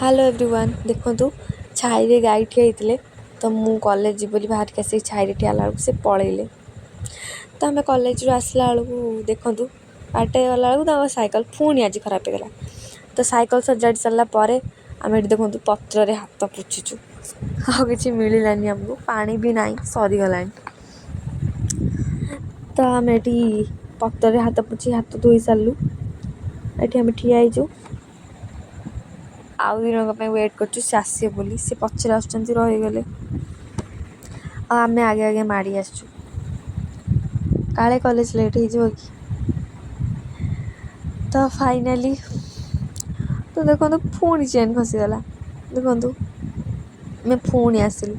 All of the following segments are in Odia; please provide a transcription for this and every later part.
ହ୍ୟାଲୋ ଏଭ୍ରିୱାନ୍, ଦେଖନ୍ତୁ, ଛାଇରେ ଗାଈ ଠିଆ ହେଇଥିଲେ। ତ ମୁଁ କଲେଜ ଯିବି ବୋଲି ବାହାରିକି ଆସିକି ଛାଇରେ ଠିଆ ହେଲା ବେଳକୁ ସେ ପଳେଇଲେ। ତ ଆମେ କଲେଜରୁ ଆସିଲା ବେଳକୁ, ଦେଖନ୍ତୁ, ବାଟରେ ଗଲା ବେଳକୁ ତାଙ୍କ ସାଇକେଲ ପୁଣି ଆଜି ଖରାପ ହେଇଗଲା। ତ ସାଇକେଲ ସଜାଡ଼ି ସାରିଲା ପରେ ଆମେ ଏଠି, ଦେଖନ୍ତୁ, ପତ୍ରରେ ହାତ ପୋଛୁଛୁ। ଆଉ କିଛି ମିଳିଲାନି ଆମକୁ, ପାଣି ବି ନାହିଁ, ସରିଗଲାଣି। ତ ଆମେ ଏଠି ପତ୍ରରେ ହାତ ପୋଛି ହାତ ଧୋଇ ସାରିଲୁ। ଏଠି ଆମେ ଠିଆ ହେଇଛୁ, ଆଉ 2 ଜଣଙ୍କ ପାଇଁ ୱେଟ୍ କରୁଛୁ, ସେ ଆସିବେ ବୋଲି। ସେ ପଛରେ ଆସୁଛନ୍ତି, ରହିଗଲେ। ଆଉ ଆମେ ଆଗେ ଆଗେ ମାଡ଼ି ଆସିଛୁ, କାଳେ କଲେଜ ଲେଟ୍ ହେଇଯିବ କି। ତ ଫାଇନାଲି ତ ଦେଖନ୍ତୁ, ପୁଣି ଚେନ୍ ଖସିଗଲା। ଦେଖନ୍ତୁ, ଆମେ ପୁଣି ଆସିଲୁ।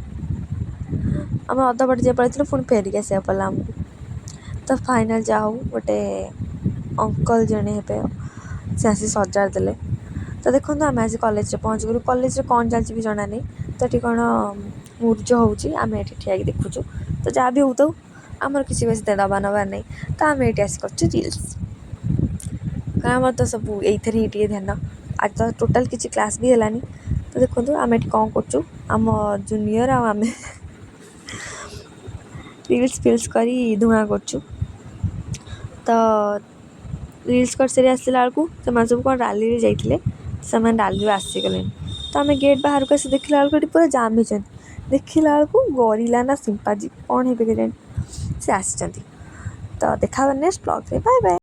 ଆମେ ଅଧା ବାଟ ଯାଇ ପଳେଇଥିଲୁ, ପୁଣି ଫେରିକି ଆସିବାକୁ ପଡ଼ିଲା ଆମକୁ। ତ ଫାଇନାଲ୍ ଯାହା ହଉ, ଗୋଟେ ଅଙ୍କଲ ଜଣେ ହେବେ, ସେ ଆସି ସଜାଡ଼ି ଦେଲେ। ତ ଦେଖନ୍ତୁ, ଆମେ ଆଜି କଲେଜରେ ପହଞ୍ଚିଗଲୁ। କଲେଜରେ କ'ଣ ଚାଲିଛି ବି ଜଣା ନାହିଁ। ତ ଏଠି କ'ଣ ମୁରୁଜ ହେଉଛି, ଆମେ ଏଠି ଠିଆ ହେଇକି ଦେଖୁଛୁ। ତ ଯାହା ବି ହେଉଥାଉ, ଆମର କିଛି ବେଶୀ ଦେବା ନେବାର ନାହିଁ। ତ ଆମେ ଏଇଠି ଆସି କରୁଛୁ ରିଲ୍ସ, କାରଣ ଆମର ତ ସବୁ ଏଇଥିରେ ହିଁ ଟିକେ ଧ୍ୟାନ। ଆଜି ତ ଟୋଟାଲ୍ କିଛି କ୍ଲାସ୍ ବି ହେଲାନି। ତ ଦେଖନ୍ତୁ, ଆମେ ଏଠି କ'ଣ କରୁଛୁ। ଆମ ଜୁନିୟର ଆଉ ଆମେ ରିଲ୍ସ ଫିଲ୍ସ କରି ଧୂଆଁ କରୁଛୁ। ତ ରିଲ୍ସ କରିସାରି ଆସିଲା ବେଳକୁ ସେମାନେ ସବୁ କ'ଣ ରାଲିରେ ଯାଇଥିଲେ। ସେମାନେ ରାଲିରୁ ଆସିଗଲେଣି। ତ ଆମେ ଗେଟ୍ ବାହାରକୁ ଆସି ଦେଖିଲା ବେଳକୁ ଏଠି ପୁରା ଜାମ୍ ହେଇଛନ୍ତି। ଦେଖିଲା ବେଳକୁ ଗରିଲା ନା ସିମ୍ପାଜି କ'ଣ ହେବେ କେଜାଣି, ସେ ଆସିଛନ୍ତି। ତ ଦେଖା ହେବ ନେକ୍ସଟ ବ୍ଲଗ୍ରେ। Bye bye.